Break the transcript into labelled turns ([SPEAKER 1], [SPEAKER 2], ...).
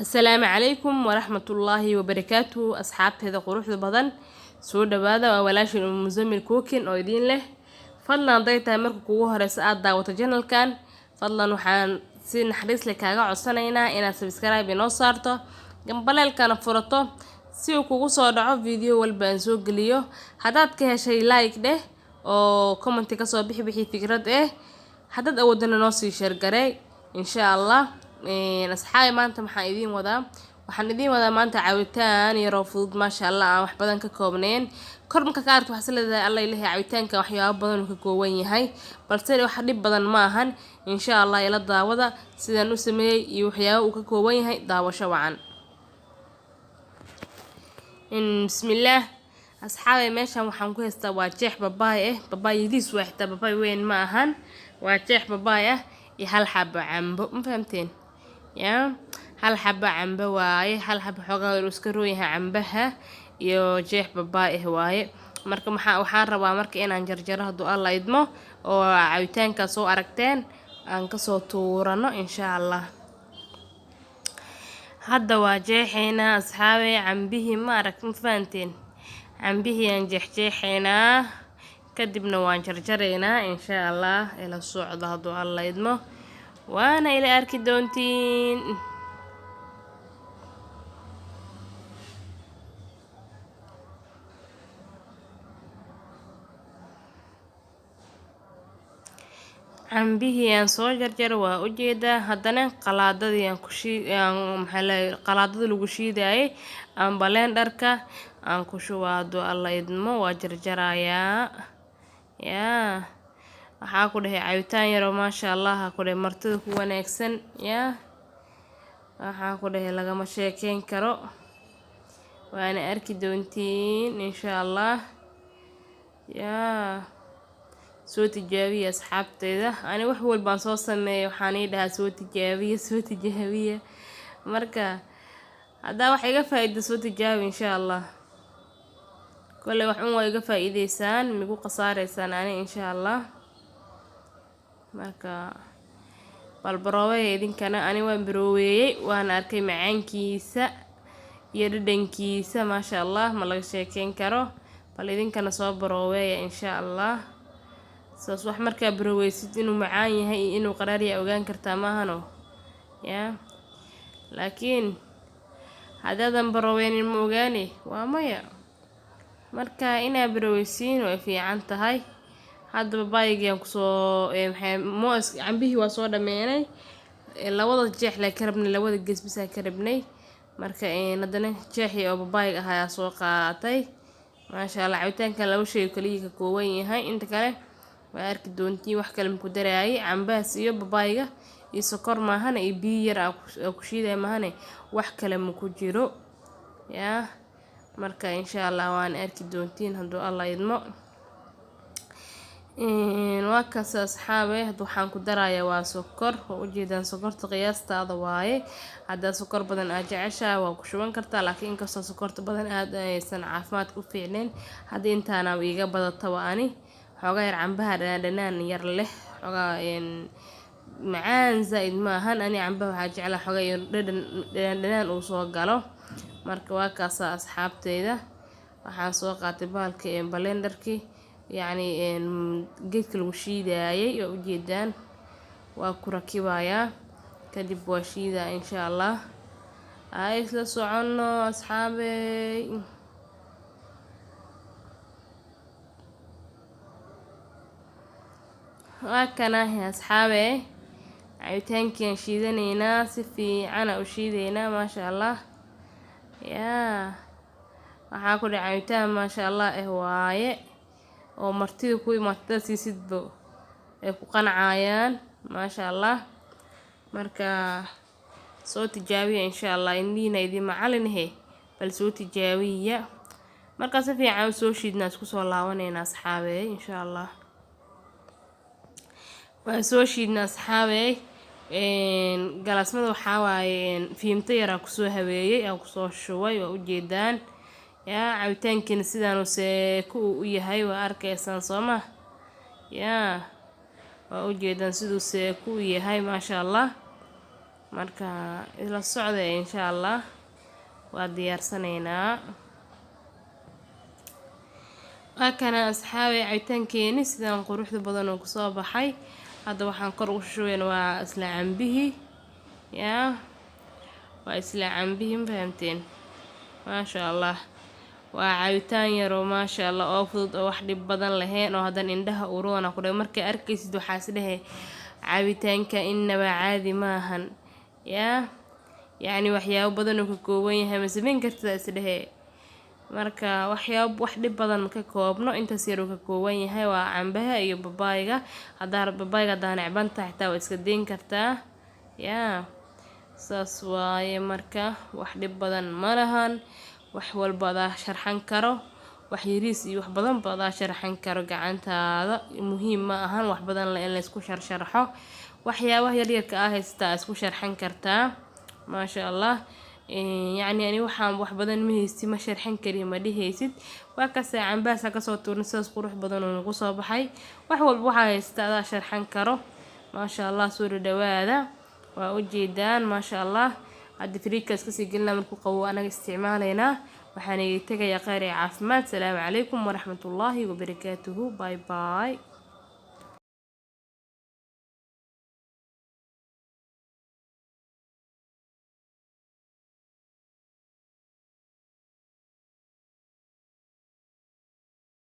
[SPEAKER 1] Asalaamu calaykum waraxmatullaahi wabarakaatuhu. Asxaabteeda quruxda badan, soo dhawaada. Waa walaashin Umu Musamil Cooking oo idiin leh: fadlan hadday tahay marka kugu horeysa aad daawato channelkan, fadlan waxaan si naxariis leh kaaga codsanaynaa inaad subscribe inoo saarto, gambaleelkana furato si uu kugu soo dhaco video walba aan soo geliyo. Haddaad ka heshay, like dheh oo comment kasoo bixi wixii fikrad eh. Haddaad awoodana, noo sii share garee, insha Allah. Asxaabi, maanta maxaan idiin wadaa? Waxaan idiin wadaa maanta cabitaan yaroo fudud, maasha Allah, aan wax badan ka koobnayn. Kor marka ka aragto, waxaad leedahay, "Alla ilahay, cabitaanka waxyaabo badan uu ka kooban yahay," balse wax dhib badan ma ahan, insha Allah. Ila daawada sidaan u sameeyey iyo waxyaabo uu ka kooban yahay. Daawasho wacan. Bismillaah. Asxaabi, meeshan waxaan ku haystaa waa jeex babaay ah. Babaayadiis waa xitaa babaay weyn ma ahan, waa jeex babaay ah iyo hal xabo cambo. Ma fahamteen? Yaa hal xabo cambo waaye, hal xabo. Xoogaa inuu iska roon yahay cambaha iyo jeex babaay ah waaye. Marka waxaan rabaa marka inaan jarjaro, hadduu Alla idmo, oo cabitaankaa soo aragteen aan kasoo tuurano, insha Allah. Hadda waa jeexaynaa, asxaabe, cambihii. Ma arag? Ma fahanteen? Cambihii aan jeexjeexaynaa, kadibna waan jarjaraynaa, insha Allah. Ila socda hadduu Alla idmo, waana ila arki doontiin. Cambihii aan soo jarjaro waa ujeedaa. Haddana qalaadadii aan ku shii aan, maxaa la, qalaadada lagu shiidayay aan blenderka aan ku shubaa, hadduu Alla idmo. Waa jarjarayaa. Yaa waxaa ku dhahay, cabitaan yaroo maasha Allah ha ku dhahay, martida ku wanaagsan. Yaa waxaa ku dhahay, lagama sheekeyn karo. Waana arki doontiin, insha Allah. Yaa soo tijaabiya, asxaabteyda. Ani wax walbaan soo sameeya waxaan ii dhahaa, "Soo tijaabiya, soo tijaabiya." Marka haddaa wax iga faa'iido, soo tijaabi, insha Allah. Kolley wax un waa iga faa'iideysaan, migu khasaareysaan ani, insha Allah. Marka bal barooweya idinkana. Ani waan barooweeyey, waana arkay macaankiisa iyo dhadhankiisa, maasha Allah, ma laga sheekeyn karo. Bal idinkana soo barooweeya, insha Allah. Saas wax markaa barooweysid inuu macaan yahay iyo inuu qaraar yahay ogaan kartaa, maahano? Yaa laakiin haddaadan barooweynin, ma ogaani, waa maya. Marka inaa barooweysiin way fiican tahay. Hadda babaayigii aan kusoo, maxay, moos, cambihii waa soo dhameynay. Labada jeex lee ka rabnay, labada gees bisaa ka rabnay. Marka haddana jeexii oo babaayiga ah ayaa soo qaatay, maasha Allah. Cabitaankan laba shay oo kaliya ka kooban yahay, inta kale waa arki doontiin. Wax kale maku daraayay, cambahaas iyo babaayiga iyo sokor maahane, iyo biyo yar aa ku shiidaya maahane, wax kale maku jiro. Yaa marka insha Allah waan arki doontiin, hadduu Alla idmo. Waa kaas, asxaabe. Hadda waxaan ku darayaa waa sokor. Waa ujeedaan, sokorta qiyaastaada waaye. Haddaa sokor badan aad jeceshahay, waa ku shuban kartaa, laakiin inkastoo sokorta badan aad aysan caafimaadka u fiicnayn, hadda intaana iga badataba. Ani xoogaa yar cambaha dhanaan yar leh, xoogaa macaan zaa'id ma ahan. Ani cambaha waxaa jeclaa xoogaa yar dhadhan dhanaan dhanaan uu soo galo. Marka waa kaasa, asxaabteyda. Waxaan soo qaatay bahalka blenderkii, yacni geedka lagu shiidaayay. Waa ujeedaan, waa ku rakibayaa, kadib waa shiidaa, insha Allah. Aa isla soconno, asxaabey. Waa kanahe, asxaabe, cabitaankii aan shiidanaynaa. Si fiicana u shiidaynaa, maasha Allah. Yaa waxaa ku dhahay, cabitaan maasha Allah eh waaye, oo martida ku imaata siisidbo ay ku qancayaan, maasha Allah. Marka soo tijaabiya, insha Allah. Indhihiina idin macalin he, bal soo tijaabiya. Markaa si fiican u soo shiidnaa, isku soo laabanayna, asxaabey, insha Allah. Waan soo shiidnaa, asxaabey. Galaasmada waxaa waaye fiimto yaraa kusoo habeeyey, aan kusoo shubay. Waa ujeedaan. Yaa cabitaankiina sidaanu seeko uu u yahay, waa arkaysaan, soo ma? Yaa waa ujeedaan siduu seeko u yahay, maasha Allah. Marka isla socda insha Allah, waa diyaarsanaynaa. Waa kana asxaabi, cabitaankeeni sidaan quruxda badan oo kusoo baxay. Hadda waxaan kor ugu shubayna waa isla cambihii, yaa waa isla cambihii, ma fahamteen? Maasha Allah, waa cabitaan yaroo maasha Allah oo fudud oo wax dhib badan lahayn, oo haddana indhaha uroona ku dhahay. Markaa arkaysid waxaa is dhehe cabitaanka innaba caadi maahan, yaa yacni waxyaabo badan oo ka kooban yahay ma samayn kartid is dhehe. Marka waxyaabo wax dhib badan ka koobno, intaas yar uu ka kooban yahay, waa cambaha iyo babaayga. Haddaa babaayga haddaa necban tahay xitaa waa iska dayn kartaa, yaa saas waaye. Marka wax dhib badan ma lahan, wax walba adaa sharxan karo, wax yariis iyo wax badanba adaa sharxan karo gacantaada. Muhiim ma ahan wax badan in laysku sharsharxo, waxyaabaha yaryarka ah haysataa isku sharxan kartaa, maasha Allah. Yacni ani waxaan wax badan ma haysti, ma sharxan kari ma dhihaysid. Waa kase cambahaas kasoo tuurna, sidaas qurux badan oo nagu soo baxay. Wax walba waxaa haysta adaa sharxan karo, maasha Allah. Soo dhawaada, waa ujeedaan, maasha Allah. Hadda fridge-ka iska sii gelinaa, markuu qabow anaga isticmaalaynaa. Waxaan iga tegayaa kheyr iyo caafimaad. Salaamu calaykum waraxmatullaahi wabarakaatuhu. Bye bye.